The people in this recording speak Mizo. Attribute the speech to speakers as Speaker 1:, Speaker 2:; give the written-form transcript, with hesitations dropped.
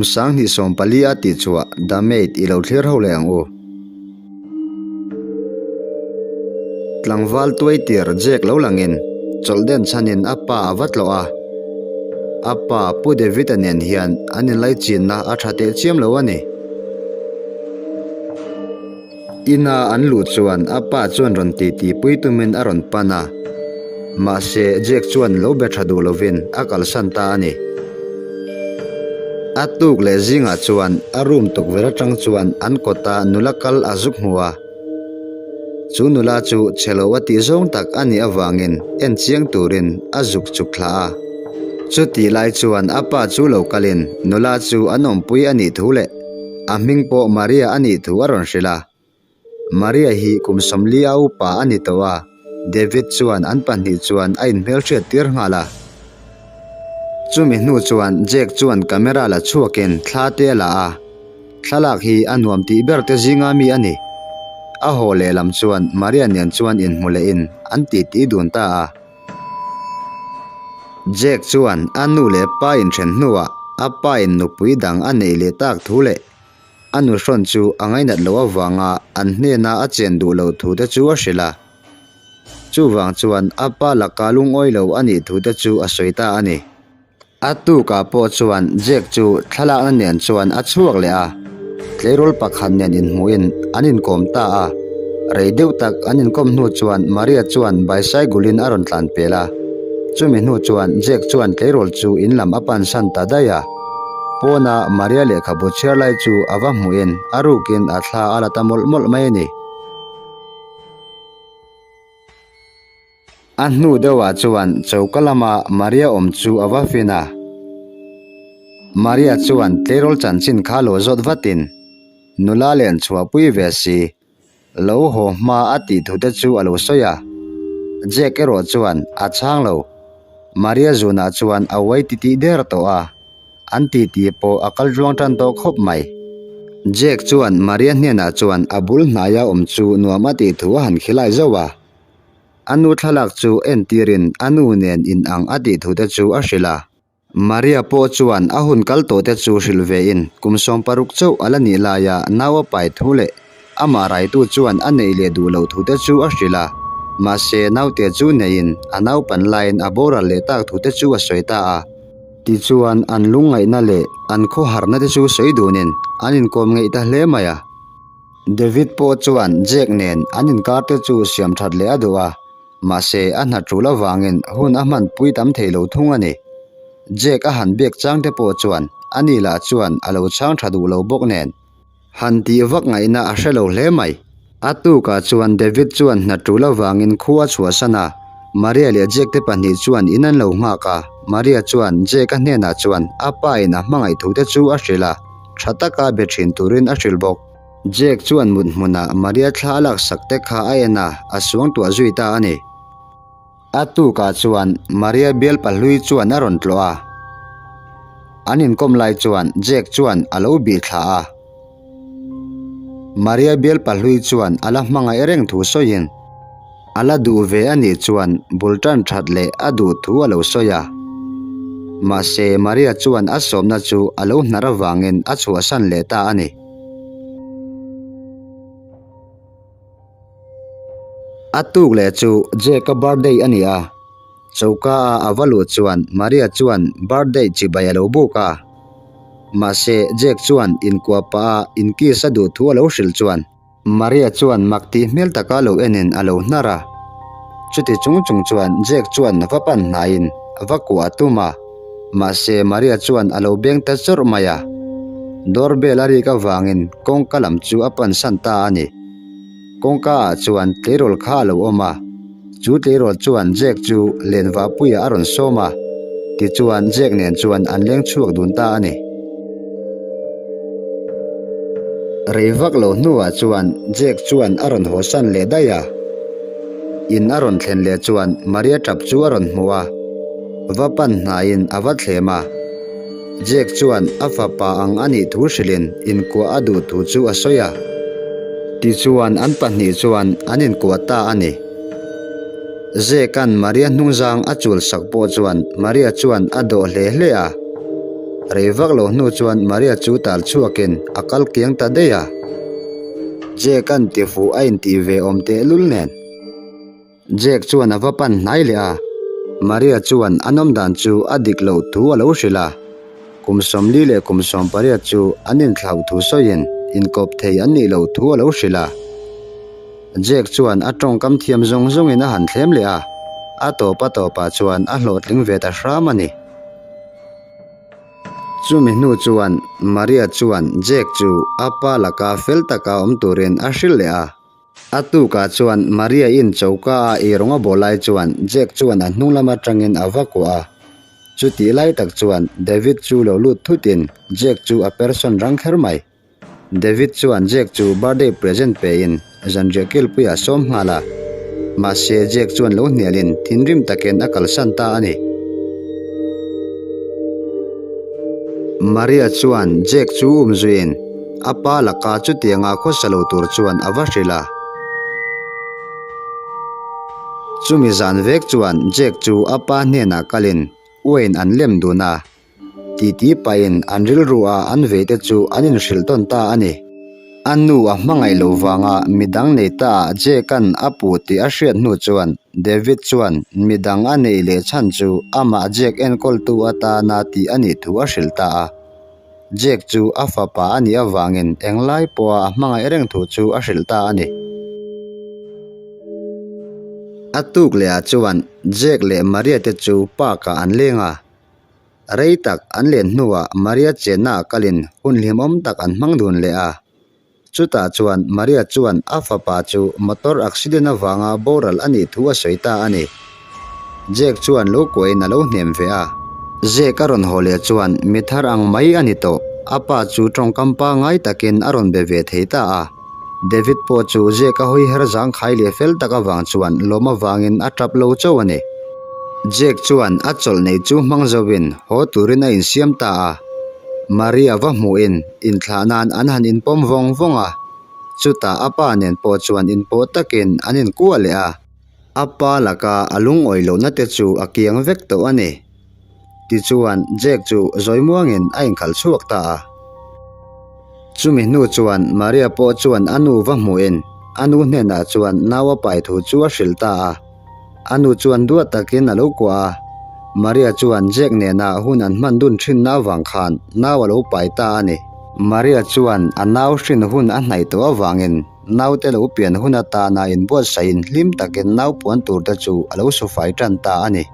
Speaker 1: Kum 2014 a tihchhuah The Maid i lo thlir ho leh ang u. Tlangval tuai tir Jack lo langin chawlh den chhanin a pa a va tlawh a. A pa Pu David-a nen hian an inlaichinna a tha teh chiam lo a ni. Ina an luh chuan a pa chuan rawn titi pui tumin a rawn pan a. Mahse Jack chuan lo be tha duh lovin a kalsan ta a ni. A tuk leh zingah chuan a room tukverh atang chuan an kawta nula kal a zuk hmu a. Chu nula chu chhe lo a tih zawng tak a nih avangin en chiang turin a zuk chuk thla a. Chutih lai chuan a pa chu lo kalin nula chu an awmpui a nih thu leh a hming pawh Maria a nih thu a rawn hrilh a. Maria hi kum 40 a upa a ni tawh a, David chuan an pahnih chuan a inhmelhriat tir nghal a. Chumi hnu chuan Jack chuan camera la chhuakin thla te a la a, thlalak hi a nuam tih ber te zinga mi a ni. A haw lehlam chuan Maria nen chuan inhmu lehin an titi dun ta a. Jack chuan a nu leh pa inthen hnuah a pa in nupui dang a neih leh tak thu leh A nuhrawn chu a ngainat loh avanga an hnena a chen duh loh thu te chu a hrilh a. Chuvang chuan a pa laka lungawi lo a nih thu te chu a sawi ta a ni. A tukah pawh chuan Jack chu thlalakna nen chuan a chhuak leh a, tleirawl pakhat nen inhmuhin an inkawm ta a. Rei deuh tak an inkawm hnu chuan Maria chuan bicycle in a rawn tlan pel a. Chumi hnu chuan Jack chuan tleirawl chu in lam a pansan ta daih a. Pawna Maria lehkhabu chhiar lai chu a va hmuhin a rukin a thla a la ta mawlh mawlh mai a ni. A hnu deuhah chuan choka lama Maria awm chu a va fin a. Maria chuan tleirawl chanchin kha lo zawt vatin nula len chhuahpui ve si. Lo haw hma a tih thu te chu a lo sawi a. Jack erawh chuan a chhang lo. Maria zunah chuan a uai titih der tawh a, an titi pawh a kal tluang tan tawh khawp mai. Jack chuan Maria hnenah chuan a bul hnaia awm chu nuam a tih thu a han khilai zauh a. A nu thlalak chu entirin a nu nen inang a tih thu te chu a hrilh a. Maria pawh chuan a hun kal tawh te chu hrilh vein kum 16 chauh a la nih laia nau a pai thu leh amah raitu chuan a neih leh duh loh thu te chu a hrilh a. Mahse, naute chu neiin a naupan laiin a boral leh tak thu te chu a sawi ta a. Tichuan, an lungngaihna leh an khawharna te chu sawi dunin an inkawm ngeih ta hle mai a. David pawh chuan Jack nen an inkar te chu siam that leh a duh a. Mahse, a hna tul avangin hun a hmanpui tam thei lo thung a ni. Jack a han biak chang te pawh chuan ani lah chuan a lo chhang tha duh lo bawk nen. Han tih vak ngaihna a hre lo hle mai. A tukah chuan David chuan hna tul avangin khu a chhuahsan a, Maria leh Jack te pahnih chuan in an lo nghak a. Maria chuan Jack a hnenah chuan a pa in a hmangaih thu te chu a hrilh a, tha taka be thin turin a hrilh bawk. Jack chuan mut hmunah Maria thla a laksak te kha a en a, a suangtuah zui ta a ni. A tukah chuan Maria bial pahlui chuan a rawn tlawh a. An inkawm lai chuan Jack chuan a lo bih thla a. Maria bial pahlui chuan a la hmangaih reng thu sawiin a la duh ve a nih chuan bul tan that leh a duh thu a lo sawi a. Mahse Maria chuan a sawmna chu a lo hnar avangin a chhuahsan leh ta a ni. A tuk leh chu Jack-a birthday a ni a, choka a a va luh chuan Maria chuan birthday chibai a lo buk a. Mahse Jack chuan inkuah pah a inkiss a duh thu a lo hrilh chuan Maria chuan mak tih hmel taka lo enin a lo hnar a. Chuti chung chung chuan Jack chuan va pan hnaiin va kuah a tum a. Mahse Maria chuan a lo beng ta chawrh mai a. Doorbell a rik avangin kawngka lam chu a pansan ta a ni. Kawngka ah chuan tleirawl kha a lo awm a. Chu tleirawl chuan Jack chu lenvahpuiah a rawn sawm a. Tichuan Jack nen chuan an leng chhuak dun ta a ni. Rei vak lo hnuah chuan Jack chuan a rawn hawsan leh daih a. In a rawn thlen leh chuan Maria tap chu a rawn hmu a. Va pan hnaiin a va thlem a. Jack chuan a fapa ang a nih thu hrilhin inkuah a duh thu chu a sawi a. Tichuan an pahnih chuan an inkuah ta a ni. Jack-a'n Maria hnungzang a chul sak pawh chuan Maria chuan a dawh hle hle a. Rei vak lo hnu chuan Maria chu tal chhuakin a kal kiang ta daih a. Jake an ti fuh a intih ve awm tehlul nen. Jake chuan a va pan hnai leh a, Maria chuan a nawm dan chu a dik loh thu a lo hrilh a. Kum 40 leh kum 18 chu an inthlauh thu sawiin inkawp thei an nih loh thu a lo hrilh a. Jake chuan a tawngkam thiam zawng zawngin a han thlem leh a, a tawp a tawpah chuan a hlawhtling ve ta hram a ni. Chumi hnu chuan Maria chuan Jake chu a pa laka fel taka awm turin a hrilh leh a. A tukah chuan Maria in choka a ei rawng a bawh lai chuan Jack chuan a hnung lam atangin a va kuah a. Chutih lai tak chuan David chu lo lut thutin Jack chu a person rang kher mai. David chuan Jack chu birthday present pein zanriah kilpuiah a sawm nghal a. Mahse Jack chuan lo hnialin thinrim takin a kalsan ta a ni. Maria chuan Jack chu umzuiin a pa laka chutianga khawsa lo tur chuan a va hrilh a. Chumi zan vek chuan Jack chu a pa hnenah kalin uain an lem dun a, titi pahin an rilru a an vei te chu an inhrilh tawn ta a ni. A nu a hmangaih loh vanga midang nei ta ah Jack-a'n a puh tih a hriat hnu chuan David chuan midang a neih leh chhan chu amah Jack enkawltu atana tih a nih thu a hrilh ta a. Jack chu a fapa a nih avangin englai pawha a hmangaih reng thu chu a hrilh ta a ni. A tuk lehah chuan Jack leh Maria te chu park-ah an leng a. Rei tak an len hnuah Maria chenna ah kalin hun hlimawm tak an hmang dun leh a. Chutah chuan Maria chuan a fapa chu motor accident avanga boral a nih thu a sawi ta a ni. Jack chuan lo kuahin a lo hnem ve a. Jack a rawn haw leh chuan mi thar ang mai a ni tawh, a pa chu tawngkam pangngai takin a rawn be ve thei ta a. David pawh chu Jack a hawi her zangkhai leh fel tak avang chuan lawm avangin a tap lo chauh a ni. Jack chuan a chawlh nei chu hmang zoin haw turin a insiam ta a. Maria va hmuhin inthlah nan an han inpawm vawng vawng a, chutah a pa nen pawh chuan inpawh takin an inkuah leh a. A pa laka a lungawi lohna te chu a kiang vek tawh a ni. Tichuan Jack chu zawimuangin a inkhalh chhuak ta a. Chumi hnu chuan Maria pawh chuan a nu va hmuhin a nu hnenah chuan nau a pai thu chu a hrilh ta a. A nu chuan duat takin a lo kuah a, Maria chuan Jack nena hun an hman dun thinna avang khan nau a lo pai ta a ni. Maria chuan a nau hrin hun a hnaih tawh avangin naute lo pian hun atana inbuatsaihin hlim takin nau puan turte chu a lo sufai tan ta a ni.